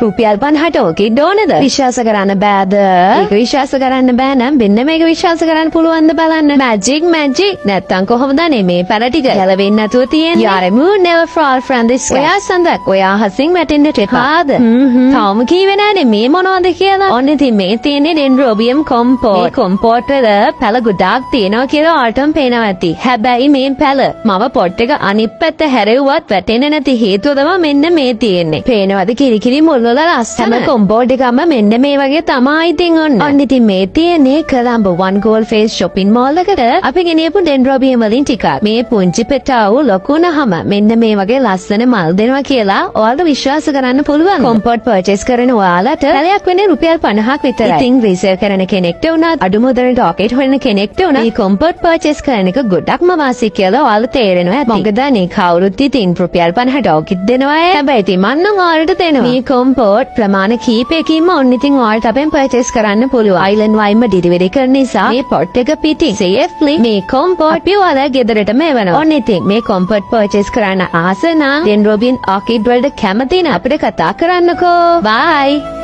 රුපියල් 50ට ඕකිඩ් ඕනද? විශ්වාස කරන්න බෑද? ඒක විශ්වාස කරන්න බෑ නම් මෙන්න මේක විශ්වාස කරන්න පුළුවන්ද බලන්න. Magic magic. නැත්තම් කොහොමද අනේ මේ පැල ටික ගැලවෙන්නේ නැතුව තියෙන්නේ? You are a moon never fall from the sky. ඔයා සඳක් ඔයා අහසින් වැටෙන්නට එපාද? තාම කීවේ නෑනේ මේ මොනවද කියලා. ඔන්න ඉතින් මේ තියෙන්නේ ඩෙන්ඩ්‍රෝබියම් කොම්පෝට්. මේ කොම්පෝට් වල පැල ගොඩාක් තියෙනවා කියලා ඔයාලටම පේනවා ඇති. හැබැයි මේ පැල මම පොට් එක අනිත් පැත්ත හැරෙව්වත් වැටෙන්නේ නැති හේතුව තමයි මෙන්න මේ තියෙන්නේ. පේනවද කිරි කිරි මුල් වල ලස්සන? හැම කොම්පෝට් එකම මෙන්න මේ වගේ තමයි ඉතින් ඔන්න. ඔන්න ඉතින් මේ තියෙන්නේ Colombo One Galle Face shopping mall එකට අපි ගෙනියපු ඩෙන්ඩ්‍රෝබියම් වලින් ටිකක්. මේ පුංචි පෙටාවු ලොකු වුණාම මෙන්න මේ වගේ ලස්සන මල් දෙනවා කියලා ඔයාලට විශ්වාස කරන්න පුළුවන්. කොම්පෝට් පර්චේස් කරන ඔයාලට පැලයක් වෙන්නේ රුපියල් 50ක් විතරයි. ඉතින් රීසේල් කරන කෙනෙක්ට වුණත්, අඩු මුදලට ඔකිඩ් හොයන කෙනෙක්ට වුණත් මේ කොම්පෝට් පර්චේස් කරන එක ගොඩක්ම වාසි කියලා ඔයාලට තේරෙනවා ඇති. මොකද අනේ කවුරුත් ඉතින් රුපියල් 50ට ඔකිඩ් දෙනවා ඈ. හැබැයි ඉතින් මං නම් ඔයාලට දෙනවා. මේ කොම්පෝට් ප්‍රමාණ් කීපයකින්ම ඔන්න ඉතින් ඔයාලට අපෙන් පර්චේස් කරන්න පුළුවන්. අයිලන්ඩ් වයින්ම ඩෙලිවරි කරන නිසා මේ පොට් එක පිටින් සේෆ්ලි මේ කොම්පෝට් අපි ඔයාලා ගෙදරටම එවනවා. ඔන්න ඉතින් මේ කොම්පෝට් පර්චේස් කරන්න ආස නම්, ඩෙන්ඩ්‍රෝබියම් ඔකිඩ් වලට කැමති නම් අපිට කතා කරන්නකෝ. බයි.